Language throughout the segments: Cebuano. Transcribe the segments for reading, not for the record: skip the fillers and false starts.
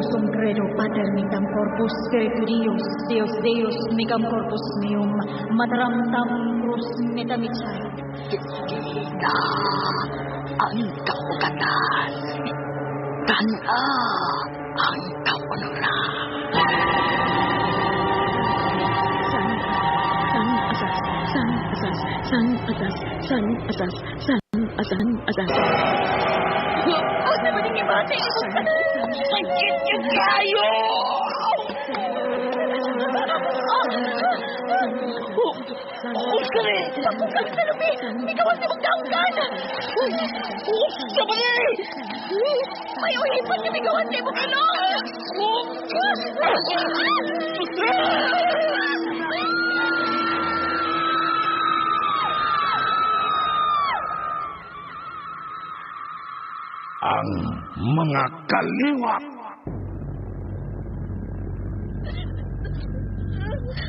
Sum credo pater mitam corpus spiritu Dios, Deus Deus micam corpus meum, matram tam cruz metamicai. Kita ang kaugatan. Tana ang kaunuran. San, san, asas, san, asas, san, asas, san, asas, san, asan, asas. Ano ba nang ibate? Sakit yung kayo! Uskari! Pagkukang sa lupi! Ikaw ang simugdaong! Uskari! May uhipan kami gawan sa imong ilong! Ang mga kaliwat.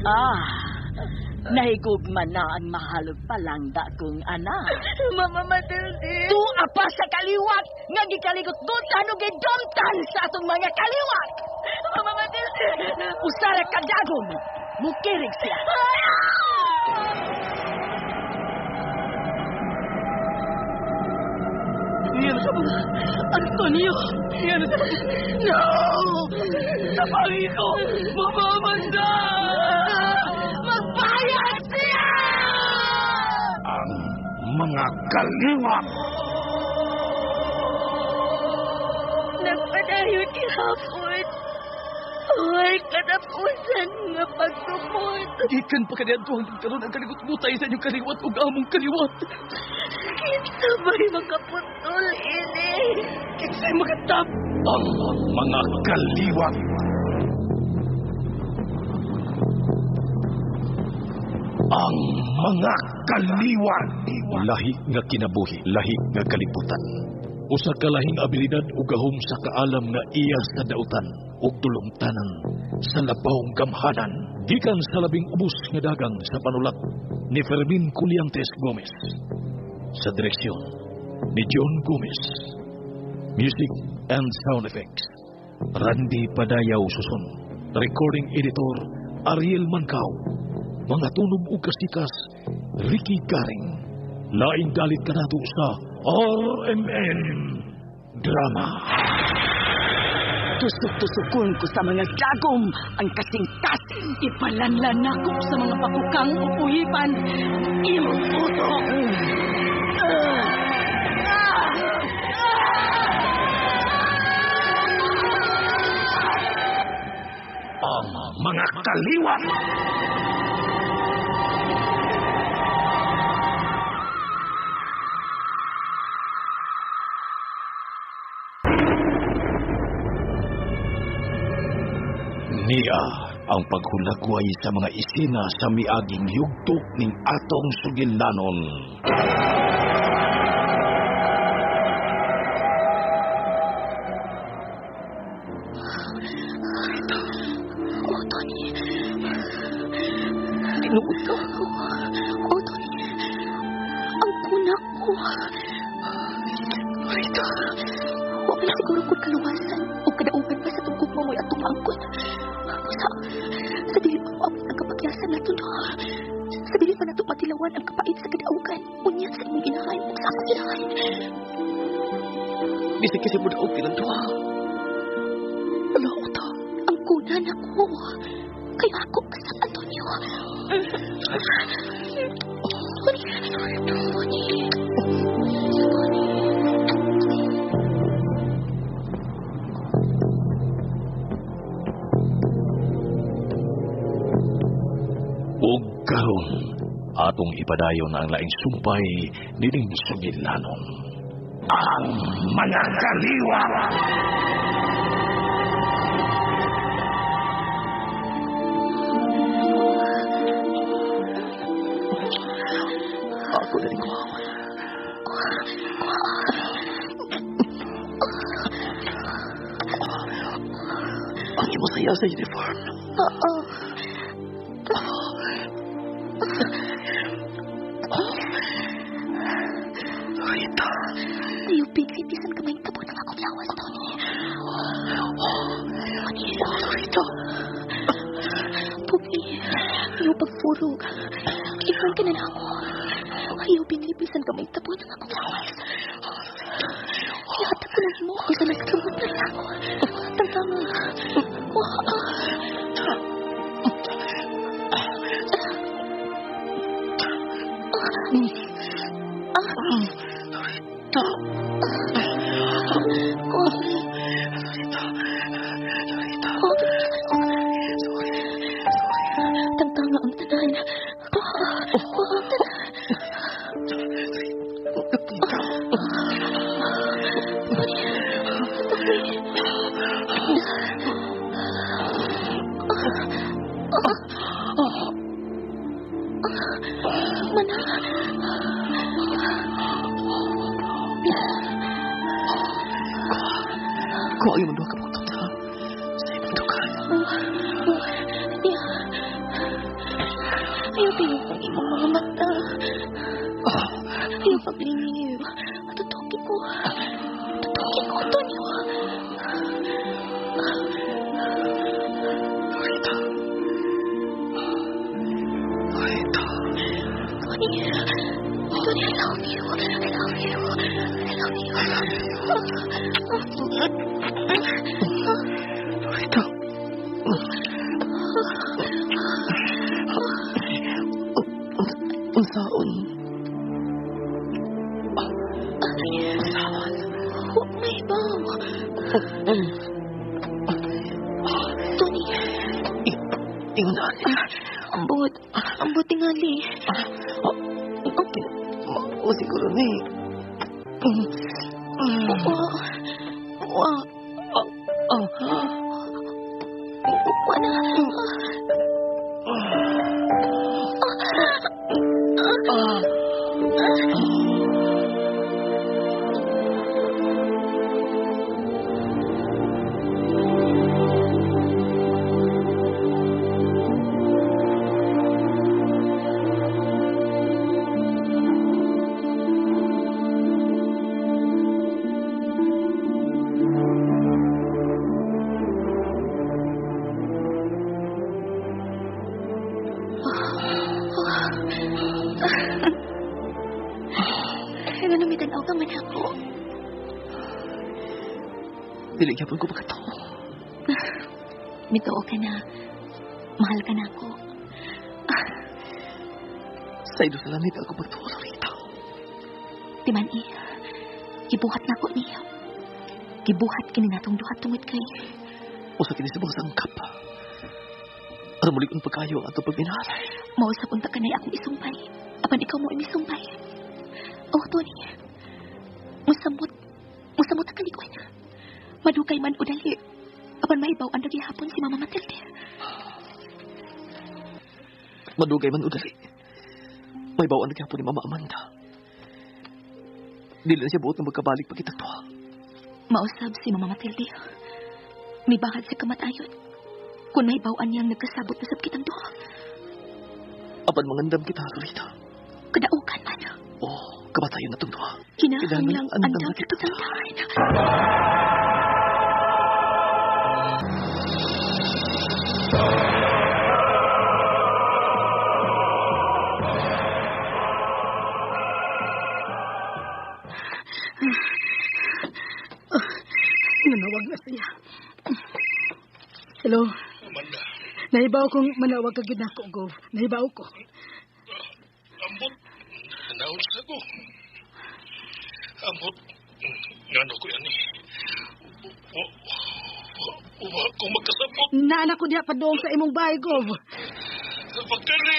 Ah, nahigugma na ang mahalog palangga kong anak. Mama Matilde! Tuwa pa sa kaliwat nga gikaligot-gutan ug gidumtan sa atong mga kaliwat. Mama Matilde! Usara ka dagom, mukirig siya. Yan sa mga Antonio! Yan sa mga... No! Sa pangiko! Mamamanda! Magbayad siya! Ang mga kaliwat. Nagpadayon gihapon. Ay, katapusan nga pagtumod. Gikan pa kaniadto hangtod karon ang kaligot-gutay sa inyong kaliwat ug among kaliwat. Kinsa ba'y makaputol ini? Kinsay makatap? Ang mga kaliwat. Ang mga kaliwat. Lahi nga kinabuhi, lahi nga kalibutan. Usa ka lahing abilidad ug gahom sa kaalam nga iya sa dautan ug dulumtanan sa labawng gamhanan. Gikan sa labing ubos nga dagang sa panulat ni Fermin Culiantes Gomez. Sa direksyon ni John Gomez. Music and sound effects, Randy Padayaw Suson. Recording editor, Ariel Mancao. Mga tunog ug kasikas, Ricky Garing. Laing dalit kanato sa RMN Drama. Tusok-tusokon ko sa mga dagom ang kasing-kasing. Ipalanlan nako sa mga pakukang ug uhipan. Imong utok. Ang mga kaliwat. Niya ang paghulagway sa mga isina sa miaging yugto ning atong sugilanon. Oh, Tony. Tinuod ka. Oh, Tony. Ang kunak ko. Rita. Wa pa siguro kung kaluwasan o kadaugan pa sa tungkog mo mo'y atong maangkon. Sa dili pa moabot ang kapagyasan nato, no? Sa dili pa nato matilawan ang kapait sa kadaugan. Unya sa imong inahay ug sa akong inahay. Bisag kasi mo daog nilang duha. Ala ko ta. Ang kunan ako. Kaya ako pa sa Antonio. Tony! Tony! Tony! Ug karon atong ipadayon ang laing sumpay nining sugilanon. Ang mga kaliwat. Ako na rin kuhawan. Ang imo saya sa uniform. Oo. Rita. Ayupig kay bisan kamay tabo ng akong lawas, Tony. Pag-urog. Iwan ka na na ako. Ayaw binibisan ka may tapon ng akong lawas. Ihatag ko na mo ang sanang kagamot na rin ako. Tangtama. Tangtama ang tanan. Kuha ang tanan. Kuha ang imong duha ka buktot, ha? Sa imong dukan. Ayaw piyong ang imong mga mata. Ayaw paglingiw. Tutuki ko. Tutuki ko, Antonio. Lorita. Lorita. Tony. Tony, I love you. I love you. I love you. I love you. Lorita. Unsaon? Unsaon? Huwag may baw. Tony. Ingon na. Ambot. Ambot tingali. Okay. Mao siguro ni. Wa. Wa na. Dili gyapon ko makatuo. Mituo ka na. Mahal ka na ako. Sa ilo sa langit ako pagtuo, Lorita. Timan iya. Gibuhat na ako niya. Gibuhat kini natong duha tungod kay. Usa kini sa mga sangkap. Aron mulig-on pagkayo ang atong pagminahalay. Mausap unta ka na akong isumpay. Apan ikaw mo imisumpay. Oh, Tony. Musamot. Musamot ang kalikuan. Madugay man o dali. Apan mahibaw ang nagihapon si Mama Matilde. Madugay man o dali. Mahibaw ang naghihapon ni Mama Amanda. Dili na siya buot na magkabalik pag kitang duha. Mausab si Mama Matilde. Mibahad sa kamatayon. Kung mahibaw niyang nagkasabot na sab kitang duha. Apan mangandam kita, Lorita. Kadaukan man. Oh, kamatayon na itong duha. Kinahanglang andam na kitang tahan. Nanawag na siya. Hello? Amanda. Nahibaw kong manawag ka gid nako, Gov. Nahibaw ko. Ambot. Naunsa ko. Ambot. Ngano ko yan eh. Wa ko magkasabot. Naanak ko diha padung sa imong bahay, Gov. Pagkali.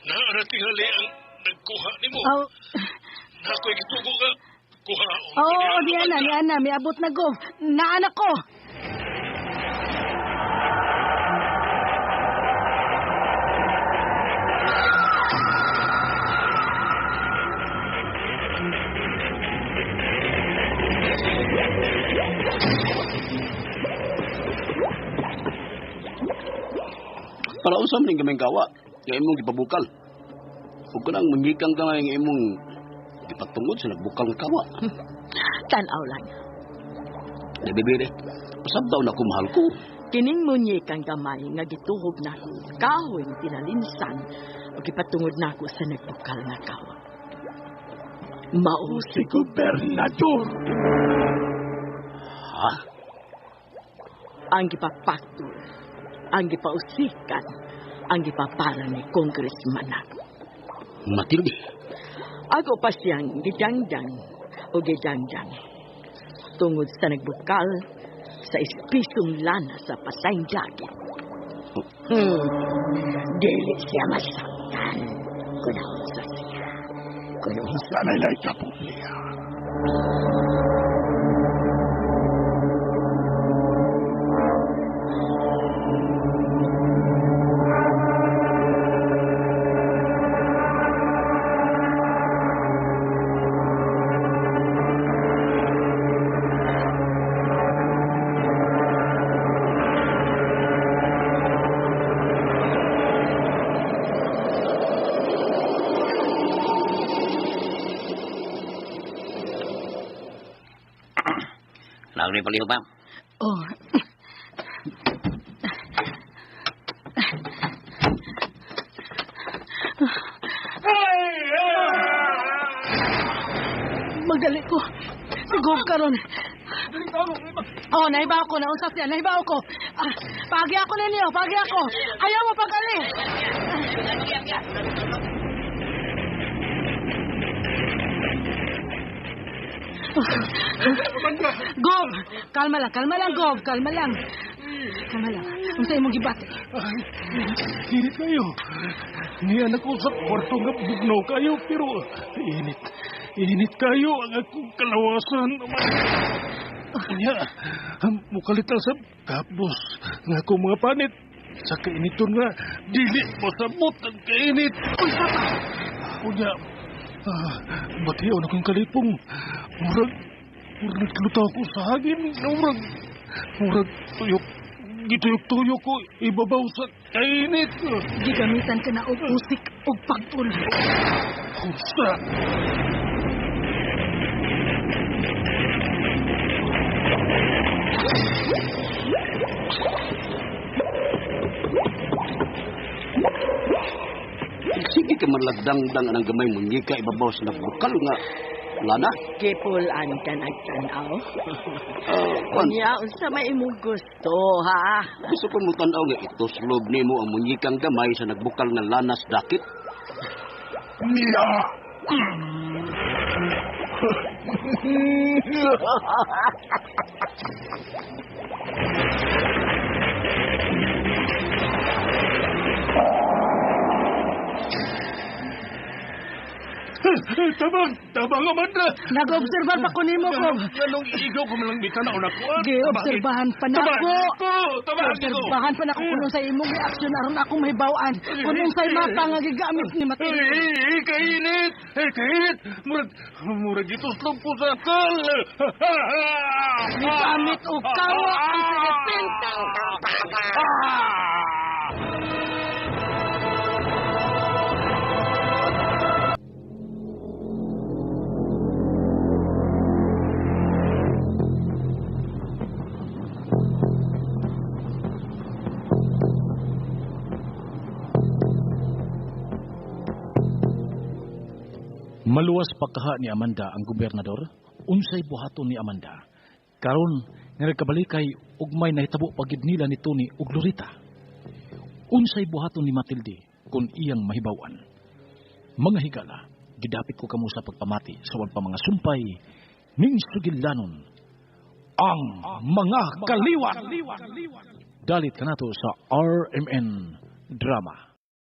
Naaratingali ang nagkuha nimo. Oh. Na ako'y gitugo ka. Kuha. Oo, niana, niana. May abot na, Gov. Naanak ko. Para unsa man ning gamay gawa nga imong gipabukal. Ug kanang mangikang gamay nga imong gipatungod sa nagbukal nga kawa. Tan-aw lang. Di bibili. Pasabdaw na ko mahal ko. Kining munyikang gamay nga gituhog nako, kahoy nga tinalinsan, o gipatungod nako sa nagbukal nga kawa. Mao si Gobernador! Ha? Ang gipapaktol, ang gipausikan, ang gipapara ni Congressman nako. Matilde. Ako pa siyang gidangdang o gidangdang. Tungod sa nagbukal sa espisong lana sa pasayng dagit. Dili siya masaktan. Kung unsa siya. Kung unsa na nahitabo niya. Lagi paliho pa. Oh. Magali ko. Sigog karon. Oh, naibaw ko. Naunsa siya. Naibaw ko. Ah, pagi ako ninyo. Pagi ako. Ayaw mo pagali. Gob! Kalma lang, kalma lang, Gob. Kalma lang. Kalma lang. Unsa imong gibati? Ay, init kayo. Niyan ako sa kwarto nga bugnaw kayo, pero init. Init kayo ang akong kalawasan. Kanya, mukalita sa kapos nga akong mga panit. Sa kainiton nga, dili masabot ang kainit. Unsa pa? Unya, batiyon akong kalipong. Murag nagkalutaw ko sa hangin. Murag tuyok. Gituyok-tuyok ko ibabaw sa kainit. Gigamitan ka na og usik og pagtul. Unsa? Sige ka malagdangdang ang gamay munyika ibabaw sa nagbukal nga lana. Gipulan ka nagtanaw. Kwan, Unya, unsa may imong gusto, ha? gusto ko mo tanaw nga ituslob nimo ang munyikang gamay sa nagbukal nga lanas dakit. Niya! Tabang! Tabang, Amanda! Nag-obserbar pa ko nimo, Gob. Anong ikaw ko malang bitanaw na ko? Gi-obserbahan pa na Tabang ako. ko! Tabang ko! Obserbahan pa na ako kung sa imong reaksyon aron akong mahibaw-an. Kung unsay mapa nga gigamit ni Matilde. Ay, kainit! Ay, kainit! Murag ituslog ko sa kal! Gigamit og kawa ang serpenteng. Maluwas pagkaha ni Amanda ang gobernador, unsay buhaton ni Amanda. Karon nga nagkabalikay ug may nahitabo pagid nila ni Tony ug Lorita. Unsay buhaton ni Matilde kung iyang mahibaw-an. Mga higala, gidapit ko kamo sa pagpamati sa wag pa mga sumpay ning sugilanon ang mga kaliwat. Dalit kanato sa RMN Drama.